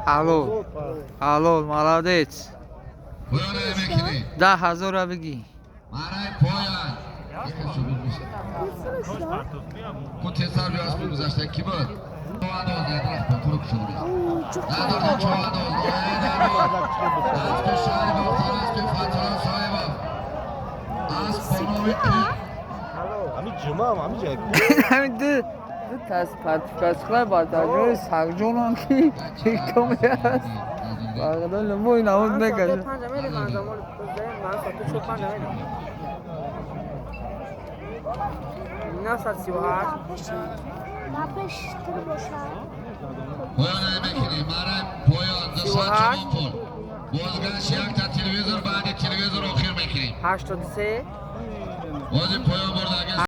Алло, алло, молодец. 10 000 бигӣ. Сагҷонам ки чикоме аст. Бағдон лимои намуд мекашад. Телевизор баъди телевизор охир мекунем. 83. Бози поён бурда.